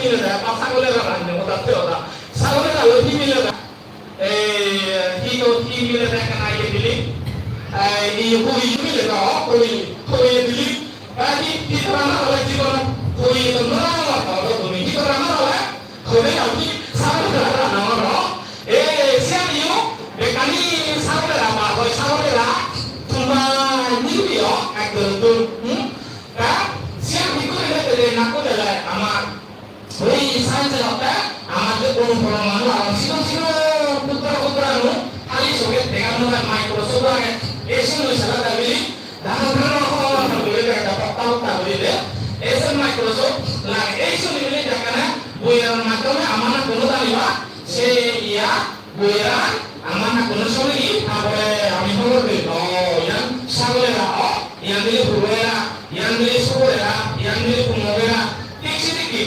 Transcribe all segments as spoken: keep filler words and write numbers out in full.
milede, ba sagol era rannei hoda se hoda. Sagol era loi hi milede? Ei, hi to, hi milede ekkana iye dili? Ei, iye hui milede, hui, hui dili. Ba hi, hi to rana ole jibon, hui to no rana ole, tumi hi to rana ole? Hone ami sagol era rana oro. E, siyan yo, bekkani sagol era ba, hoi sagol era, tumba niyo, ekdom tum, hmm? Ta, siyan hi guri le, le, na guri le, ama, oi science hotte, ama je kono kono manu, ama sigon sigon, putra putra nu, hali soge dega no jai, microscope age, e siyan sala da bili, Ei se Microsoft lage, ei suni bile jekkene boiyerar maddhome ama nakkun no janiba, se iya boiyeran ama nakkun no suni, tar pore ami hobor pei, o, iyan sagol era, o, iyan bile guru era, iyan bile sugor era, iyan bile kumok era, thik sedokke.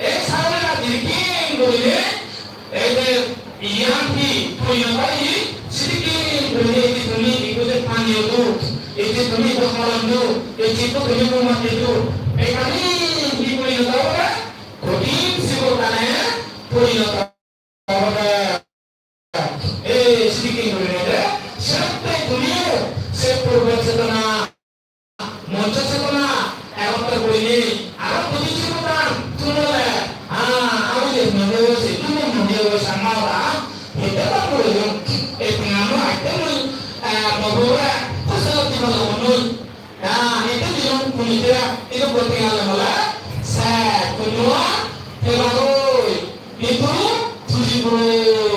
Ei sagol era jodi king gurinei Ei je iyan hi, porinot hi, sidikke guri ei je tumi ikko je paniyo duk, ei je tumi ikko holom duk, ei je ikko tumi mombatti duk, ekkani hi porinot obode? Kothin sibor dane porinot obode. Ei sidikke guri de, senotte tumiyo se purbo chetona Moncho chetona, egottor gurinei, aro pujor sibodan, tunole, ha, aro je mone hoye, se tumi mone hoye, sama ora, hete ba gurinei, e tingan no aite mui, eh, mobile, hoso di bala onoi. Ha, hete dilung kunitera, idu bote gale mala, se, kunua, tela goi. Hintu thuji puro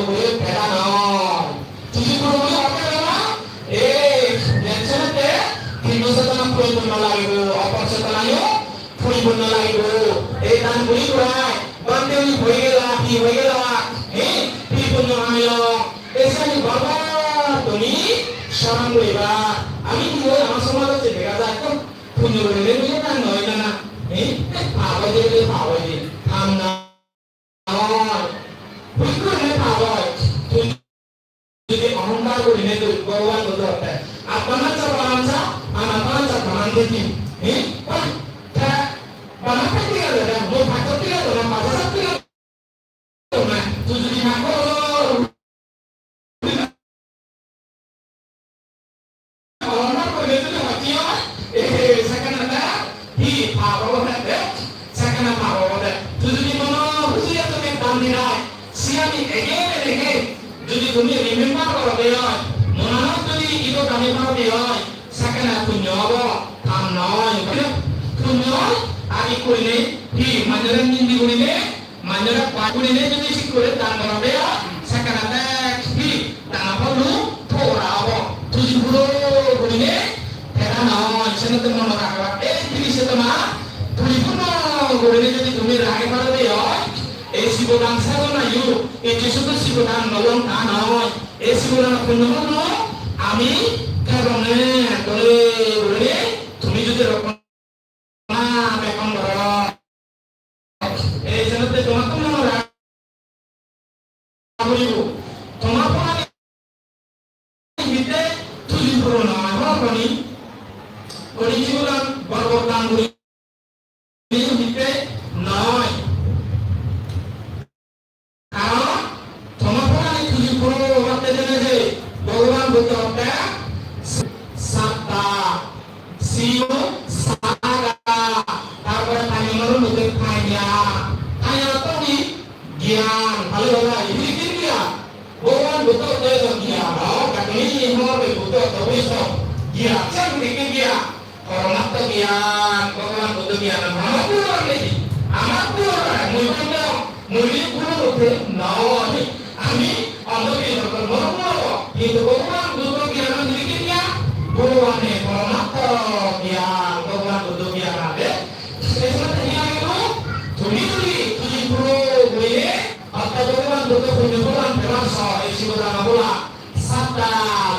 guri peda noi. Thuji puro guri hotte peda noi. Ei, tension ette, hintu chetona puripunno lagibo, opor chetonayo puripunno lagibo. Ei dan guri gurai, bhante uni hoi gela, hi hoi gela, hi, hi punno amilo. Ei sani baba tumi soron guriba. Ami hi hoi ama somajot je dega jai, ekdom punno guri gele dan noi na na. Hi, pap oi je, pap oi je, tham na. Oi, hukku hene pap oi. Tui jodi ohongkar gurinei tui Bhogoban Buddho hotte, "Atmanassa paranassa, anatmanassa dhananti." Hi? Oi, ta, bana patti gelo, ta, mo patti gelo, ta, patti gelo, ta. Tui jodi na goro, Olombar guri jodi hotte oi, eh, sekkene hi pap obo de, sekkene pap obo de. Tui jodi mono hujiye tumi dan dilai, siyani again and again jodi tumi remember gorode oi, monanot jodi idu dani gorode oi, sekkene punyo obo, pap noi. Punyo oi, ar ikko gurinei hi manjore nindi gurinei, Manjore pai gurinei jodi sikkuri dan gorode oi, sekkene te hi dano phollo pora obo. Thuji puro gurinei peda noi, senotte mone rageba. Ei tris chetona puripunno gurinei jodi tumi rage parode oi, ei sibodan sagonayo, ei je sudu sibodan nolong ta noi. Ei sibodan punno punno ami kebonge dole gurinei tumi jodi rokkhona bekkon gorot. Ei jenotte tomattun mone raga puribo. Toma phone hitte thuji puro noi, hor koni. Koni jibonan bor bor dan guri hitte noi. Karon toma phone ani thuji puro obatte jene je Bhogoban Buddho hotte satta, siyo saga, tarpore paniyanor moddhe paniya. Paniyan ortho hi? Gyan. Bhalo bhalo, ibe hi gyan? Bhogoban Buddho hotte gyan. O, katuni hor Buddho hotte gyan. Sen hi gyan? Poromatto gyan, Bhogoban Buddho gyan, amattun loi nei, amattun loi, mui Buddho, mui Buddho hotte noi. Ami onto gyan hotte noi, hintu Bhogoban Buddho gyan hotte hi gyan? Bhogobane poromatto gyan, Bhogoban Buddho gyan age. Ei somoy hi age guru? Tumi tumi, tumi puro gurinei, orthat Bhogoban Buddho punyo pholan pebar so, ei sibo dana bola. Satta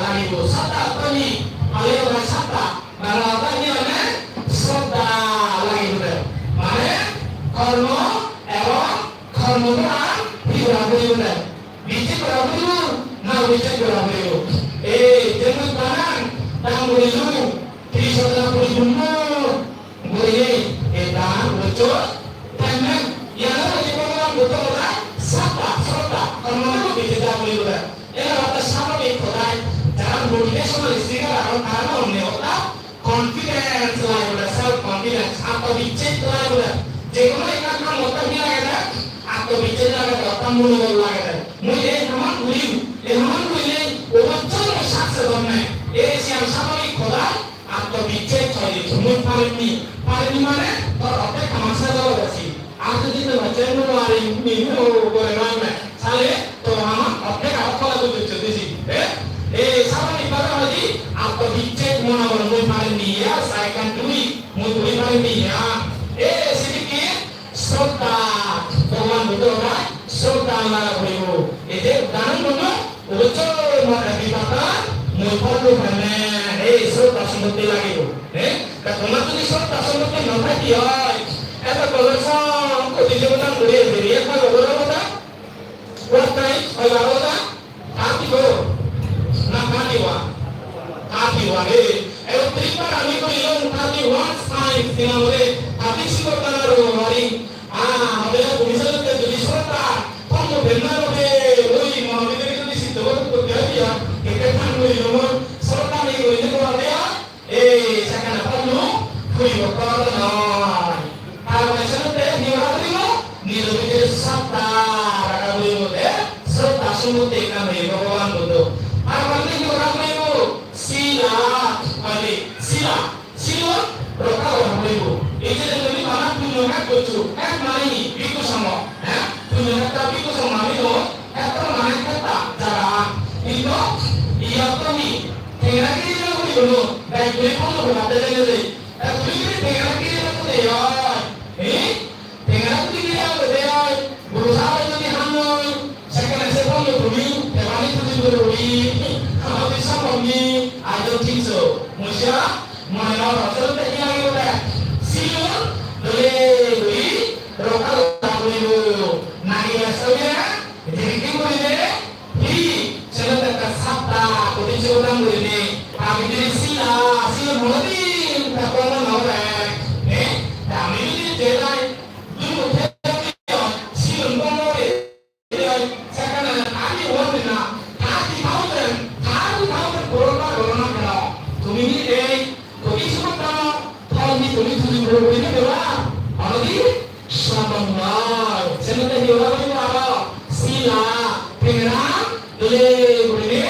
lagibo, satta toni, ale ora satta. Bangla hodha hi mane? Sroddha lagibode. Mane, kormo ebong kormo pholan hi gora puribo de? Bijjek gora puribo na obijjek gora puribo? Ei je mui danan dan gorilung, tris chetona puripunno gurinei, ei dan gocchon, temne, iyan aro Mone mone bije ja guri bole. Ela hotte sababik hodai, jara motivational speaker agon, tara mone hotte confidence lagebo de, self confidence, atmobiswas lagebo de. Je hono ekkan ham gotte hi lage de? Atmobiswas lage de, orthat monobol lage de. Mui ei haman gurim, ei haman gurile obojjoi mui success hom ne. Ei siyan sababik hodai, atmobiswas hoide, mui parim ni. Parim ni mane tor ordek haman sej olo gocche. Ar jodi te bacche no parim ni, o gore no ne. Sale to haman ordek aro tola guri dicche disi. Eh? Ei sababik bhabe hoide, atmobiswas, monobol, mui parim ni, yes, I can do it. Mui guri parim ni, ya. Eh, sidikke Sroddha, Bhogoban Buddho hoda, sroddha laga puribo. Ei je uddaron gunno, obossoi mor happy pata, mui phollo penne, ei sroddha sompotti lagibo. Eh? Ta tomar jodi sroddha sompotti no thaki oi, eto kolor song koti jebotan guri beriye thagor obo ta? What time? Hoibar hoda? Thirty-four. Na thirty-one? Thirty-one. Eh, eh, three bar ami gorilong thirty-one times. Hinang hoide thirty-six bar aro hari. Ah, hoide tumi sale jodi sroddha, thongo bhenna hoide, oi, mono bhidire jodi siddho gotte hoy, ya, ete than gorilong, sroddha nei gorile to hoide, ya. Ei, sekkene phollo puribo, poriborton noi. Tar mane senotte hi gora puribo? Nijo bidire sroddha raga puribo de, sroddha sompotti ekkan hoye Bhogoban Buddho. Tar mane hi gora puribo? Sila, hoide sila, silon rokka gora puribo. Ei je tumi bana punyo hek goccho, hek mane hi? Bhikkhu songho, eh? Punyo hek ta bhikkhu songho ami do, hek ta mane hek ta jara. Hintu iyot to hi? Tengera giri na guri bono, bek guri bono bono te jene de. Ta tumi guri tengera giri na guri de oi. Hi? Tengera guri giri na guri de oi. Guru sahab jodi han noi, sekkene se bono tumi, te pani tumi guri guri. Ama bisa bono, I don't think so. Musia, mone na horo, sero te giri na guri de. Silon, dole guri, rokka guri guri. Nagi ya soya, giri giri guri de. Hi, senotte ekka satta, kothin se hodani gurinei, ta bidire sila, sila honodin ta gom no ore. Eh? Ta ami jodi je jai, dui mukhe sila gom ore. Sekkene thirty-one na, thirty thousand, thirty thousand crore ta gorona keno. Tumi hi ei Tumi sumot dano, tumi tumi tumi guri guri deba, aro di sombhob noi. Senotte hi ora guri aro sila, tengra, dole guri ne,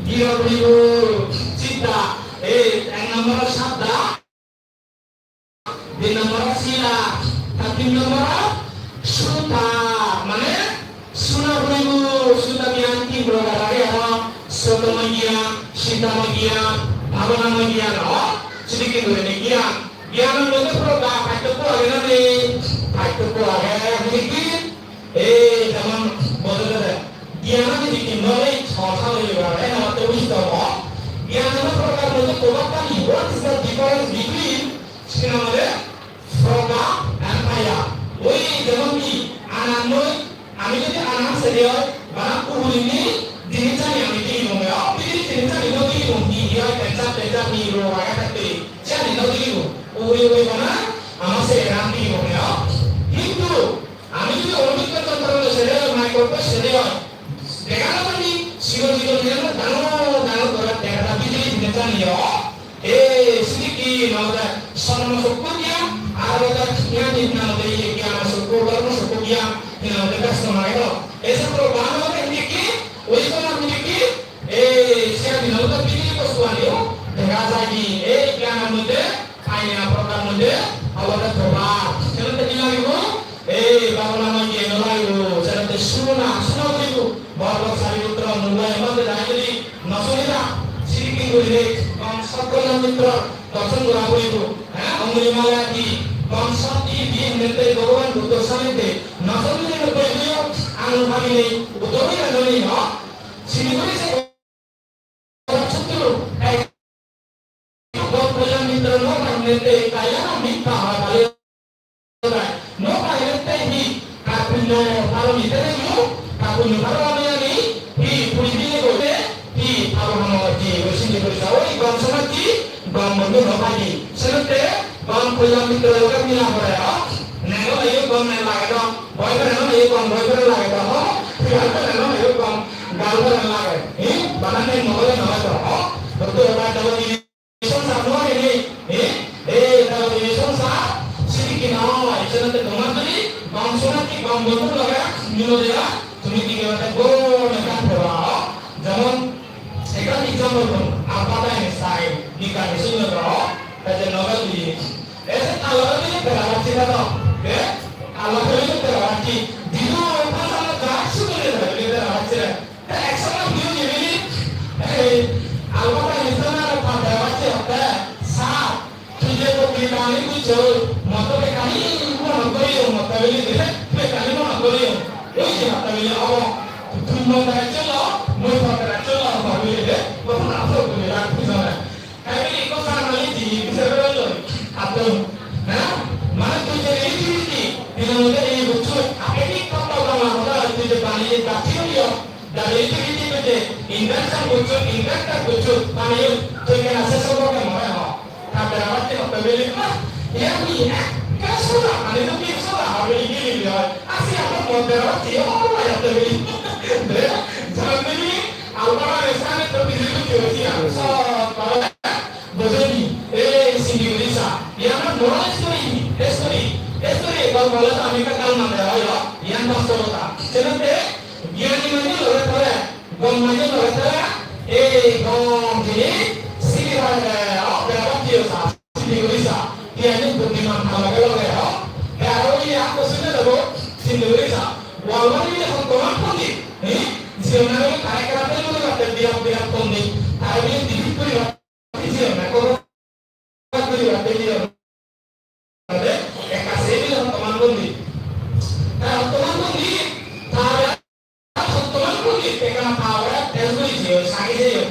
gira guri guri, siddha, ei ek number saddha, dui number sila, ta tin number sutta, mane Suna puribo, sutta gyan tin prokar age aro, sotomoy gyan, sintamoy gyan, bhabanamoy gyan, o, sidikke gurinei gyan. Gyanor moddhe prokar, parthokko age na nei? Parthokko age, sidikke, ei, jemon, bojo jade. Gyan age sidikke, knowledge, hotha hoibar, ei, amatte wisdom, o. Gyanor prokar moddhe prokar tani, what is the difference between, sinamore, Prokar and fire. Oi jemon ki anannoi, ami jodi anan sele oi, bana ugurini jinisani ami degibong, o bidire jinisani no degibong, hi hi oi, cancer, cancer, hi rog age thakte, siyani no degibong. Ugure ugure bana ama seran degibong, o. Hintu ami jodi onobikko jontro loi sele oi, microscope sele oi, dega no jani, sigon sigon jinis dangor dangor guri dega jai, bidire jinisani, o. E, sidikke hi nang hoide sorno sokku gyan, aro hoide gyan hi nang hoide, iye gyan sokku, dhormo sokku gyan hi nang hoide, besto mane do. E sokku bana hoide hidikke, oi sokku hidikke, e, siyan hi nang hoide bidire bostu ani o dega jai de. E gyan ani hoide, paina prokar ani hoide, olode probhab. Senotte hi lagibo? Ei, bhabana noi je no lagibo, senotte suna, suna guribo. Bor bor Sariputro, Mugga, emon de dai jodi no sunida, sidikke gurinei gom sat kolyan mitra dorson gora puribo. He, Angulimala di, gom sat di, di, henotte Bhogoban Buddho samne de, no sunile no puribo, anu bhabinei, Buddho bhi no jani, no? Sini guri se Sutro, ei, Bhogoban Buddho no manne te kaya mittha ha bale. No manne te hi, ka punyo parami te yo, ka punyo parami ani, hi, puri bile go te, hi, paro hamo ji, go sini go sa, oi, gom samajji, gom mondo no paji. Senotte, gom kolyan mitra loge mila pore, o, nego ayo gom ne lage do, boyfriend no ayo gom boyfriend lage do, o, Gal bana no, erokom gal bana lage. Eh, bana ne no hole no to. Oh, to to ba to ni songsar no ni. Eh, eh, to ni songsar. Sidi ki no, ese no te tomar jodi gom sona ki gom bondhu lage, milo de, tumi ki ke bate go ne ka pora. Jemon, ekkan example dong, Albert Einstein, bigyani sunno do, te je Nobel diye. Ese ta logey mili bera bacche na do, eh? Ta logey mili bera bacche. Didu Alba sala ja, sudu le bera bacche. Te ek somoy hi oye mili, eh, Albert Einstein ar ta bera bacche hotte, sa, tui je to ki kani buccho, motto be kani mono goriyo, motto bili dire, be kani mono goriyo. Oi je motto bili obo. Tui motto bili cholo, mui motto bili cholo, motto bili de, motto na so bili rak pujone. Te ami ekko family di bisar gori loi, atto, ha? Mane tui je relativity, dino mode ei buccho, ape ki kotto bangla hoda, tui je bani je dati hoyo, da relativity tui je inversion buccho, inverter buccho, bani yo, tui kena se somporke more ho. Tabe abar te hoto beli ma, ya ni, ekka sola, mane to ki sola, ha beli ki beli hoy. Asi abar modde abar te hoto beli. De, jani Albert Einstein to bili buccho, ya, so, Bujhoni, ei sindi guri sa. Iyan moral story, story, story. Gol bole to ami ekka gal mande oi, iyan bastobota. Senotte gyani manye lore tore, gom manye lore tore, ei gom jini sindi guri sa, o, berabot diyo sa, sindi guri sa. Iyan buddiman ta loge loge, o. Te aro iyan ko sinde debo, sindi guri sa. Walwali bile hottoman pondit, eh? Jiyonare tare kara tel guri batte birat birat pondit. Tare bile dibit guri batte Ekka sei bile hottoman bondi. Ta hottoman bondi, ta hottoman bondi, ekkana ta ore tel guri jeyo, sagi jeyo.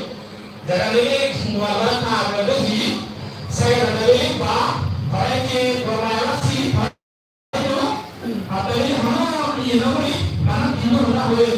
Jara nili mual ore ta ore bondi, sai jara nili ba, ore ki gorma ore si, ore no, atari hana, iye no guri, bana dino hona hoye.